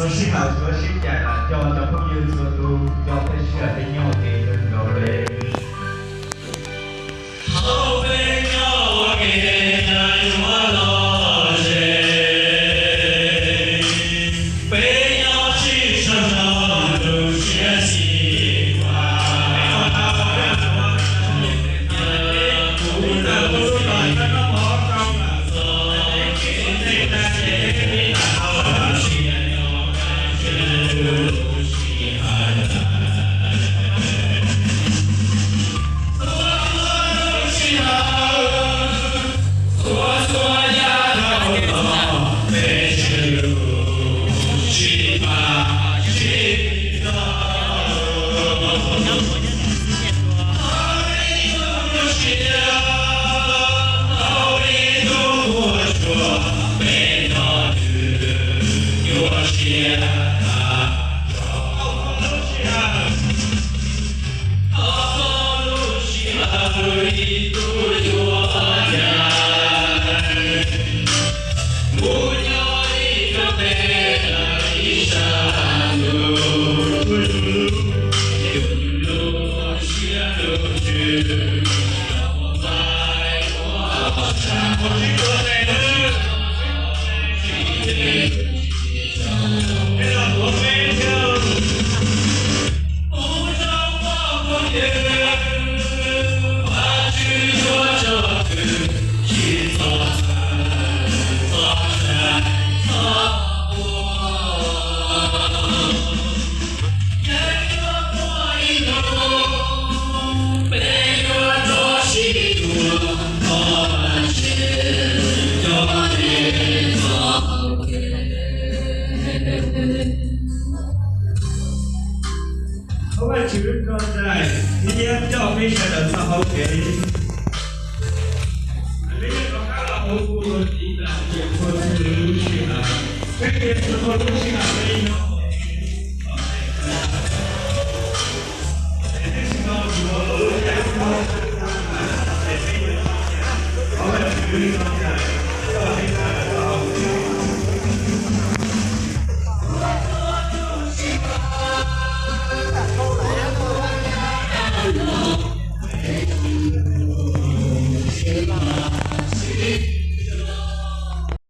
Txog sij hawm tsuav sib cais los coj cov phooj ywg txhua tus coj peb sij hawm peb nyob ua ke rau nraud li. Thov Vajtswv nrog nraim thiab coj peb sawv daws txoj hau kev. Peb yuav rov qab los hu tus txiv ntawm txhua tus lub sij hawm, peb yuav txhua tus lub sij hawm peb nyob. Thov Vajtswv